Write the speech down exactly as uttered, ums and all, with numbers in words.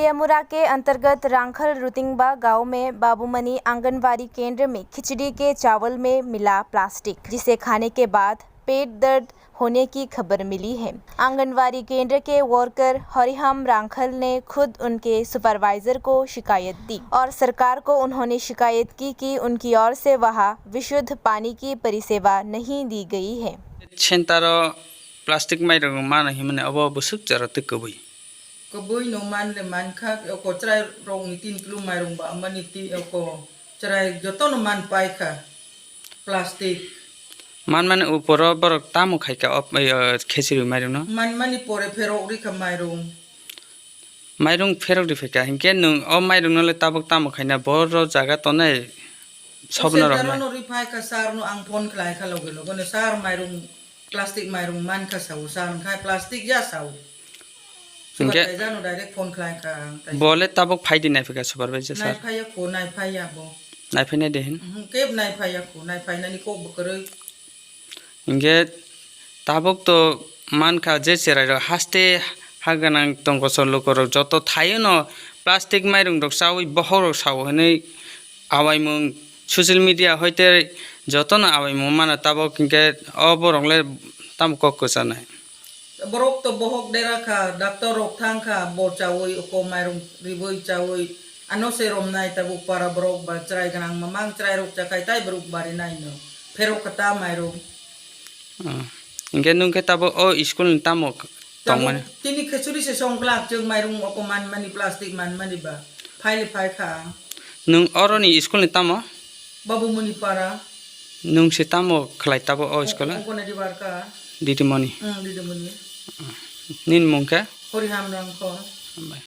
तेलियामुरा के अंतर्गत रांखल रुतिंगबा गांव में बाबूमनी आंगनवाड़ी केंद्र में खिचड़ी के चावल में मिला प्लास्टिक, जिसे खाने के बाद पेट दर्द होने की खबर मिली है। आंगनवाड़ी केंद्र के वर्कर हरिहम रांखल ने खुद उनके सुपरवाइजर को शिकायत दी और सरकार को उन्होंने शिकायत की कि उनकी ओर से वहां विशुद्ध पानी की परिसेवा नहीं दी गई है। Center o plastic mairung mano himani obo bwswk jora twi kwbwi. Kwbwi no man le mankha, oko chwrai rok ni tin kilo mairung ba amani ti oko chwrai joto no man paikha plastic. Man mani uporo borok tamo khaika o, o, khechiri mairung no? Man mani pore pherok rikha mairung. Mairung pherok riphai kha, hinkhe nwng o mairung no le tabuk tamo khaina, boro jaga tonai sobno rok Center mai. No riphai kha, sir no ang phone khlai kha loge loge no, "Sir, mairung, plastic mairung man kha," sao, sir, "Wngkha plastic ya?" sao. Hinkhe Supervisor no direct phone khlai kha ang tai. Bo le tabuk phai di nai phai kha supervisor sir. Nai phai ya kho, nai phai ya bo. Nai phai nai de hin. Mhm, keb nai phai ya kho, nai phai nani kok bo kwrwi. Hinkhe tabuk to mankha je cherai rok haste ha gwnang tongkosor lukorok joto thaio no plastic mairung rok chaui bohok rok sao hinui awaimung social media hoite joto no awaimung mano tabuk hinkhe o borok le tamo kok kwchanai. Borok to bohok dera kha, doctor rok thang kha, bo chaui oko mairung ribui chaui. Ano se romnai tabuk para borok ba chwrai gwnang mamang chwrai rok chakhai tai borok bari nai no. Pherok kha ta mairung. Ah, hinkhe nwng khe tabuk o school ni tamo k-, Tabuk tongmani? Tini khechuri se songklak chwng mairung oko man mani plastic man mani ba. Phai le phai kha. Nwng oroni school ni tamo? Babu Muni para. Nwng se tamo khlai tabuk o school o? Oko na dibar ka. Didimoni. Hmm, Didimoni. Nini mung khe? Hori Hamrang kho. Hambai.